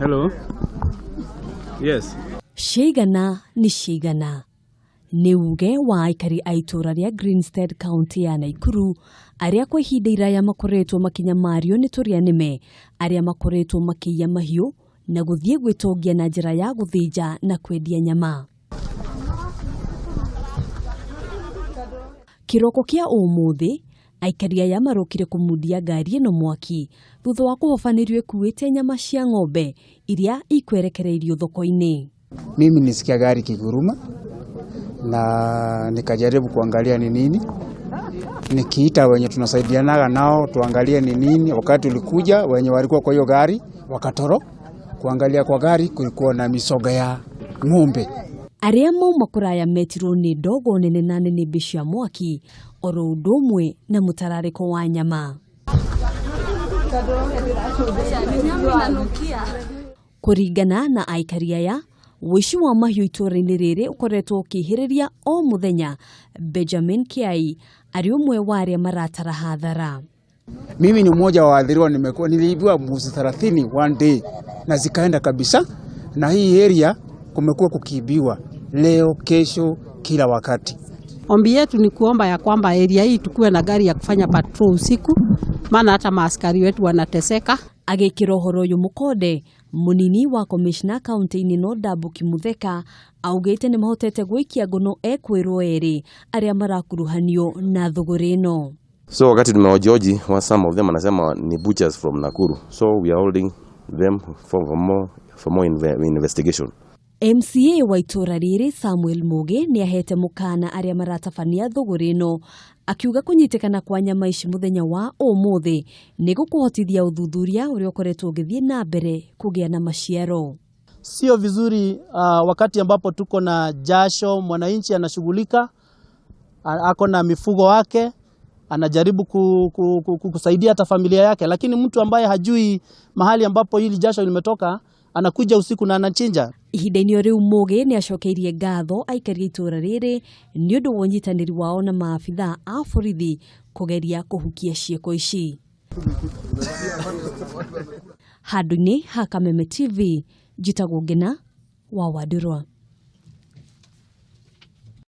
Hello. Yes. Ciaigana nĩ ciaigana nĩ uge wa aikari a itũũra rĩa Greenstead kaunti ya Naikuru arĩa kwa ihinda iraya makoretwo makĩnyamario nĩ tũrĩa nĩme arĩa makoretwo makĩiya mahiũ na gũthiĩ gwĩtongia na njĩra ya gũthĩnja na kwendia nyama. Kĩroko kĩa ũmũthĩ aikari aya marokire kũmundia ngari ĩno mwaki thutha wa kũhobanĩrio ĩkuĩte nyama cia ng'ombe iria ikwerekereirio thoko-inĩ. Mimi nisikia gari kiguruma na nikajaribu kuangalia ni nini, nikiita wenye tunasaidianaga nao tuangalie ni nini. Wakati ulikuja wenye walikuwa kwa hiyo gari wakatoro, kuangalia kwa gari kulikuwa na misoga ya ng'ombe. Arĩa mauma kũraya metirwo nĩ ndogo nene na nĩnĩmbĩ cia mwaki oro ũndũ ũmwe na mũtararĩko wa nyama. Kũringana na aikari aya, ũici wa mahiũ itũũra-inĩ rĩrĩ ũkoretwo ũkĩhĩrĩria o mũthenya. Benjamin Kiai arĩ ũmwe wa arĩa maratara hathara. Mimi ni mmoja wa waathiriwa, nimekuwa niliibiwa mbuzi 30 one day na zikaenda kabisa, na hii area kumekuwa kukiibiwa leo, kesho, kila wakati. Ombi yetu ni kuomba ya kwamba area hii tukuwe na gari ya kufanya patrol usiku, maana hata maaskari wetu wanateseka. Agĩkĩra ũhoro ũyũ mũkonde, mũnini wa komishna kaunti-inĩ ĩno Ndambuki Mutheka augĩte nĩ mahotete gũikia ngono ekwĩrwo erĩ arĩa marakuruhanio na thũgũrĩ ĩno. So wakati tumewajoji wa some of them anasema ni butchers from Nakuru. So we are holding them for more investigation. MCA wa itũũra rĩrĩ Samuel Mũgĩ nĩ ahete mũkana arĩa maratabania thũgũrĩ ĩno akiuga kũnyitĩkana kwa nyama ici mũthenya wa ũmũthĩ nĩ gũkũhotithia ũthuthuria ũrĩa ũkoretwo ũgĩthiĩ na mbere kũgĩa na maciaro. Sio vizuri wakati ambapo tuko na jasho, mwananchi anashughulika, ako na mifugo wake, anajaribu kusaidia hata familia yake, lakini mtu ambaye hajui mahali ambapo hili jasho limetoka anakuja usiku na anachinja. Ihinda-inĩ o rĩu Mũgĩ nĩ acokeirie ngatho aikari a itũũra rĩrĩ nĩ ũndũ wa ũnyitanĩri wao na maabithaa a borithi kũgeria kũhukia ciĩko ici. Handũ-inĩ ha Kameme TV, njĩtagwo Ngina wa Wandũrwa.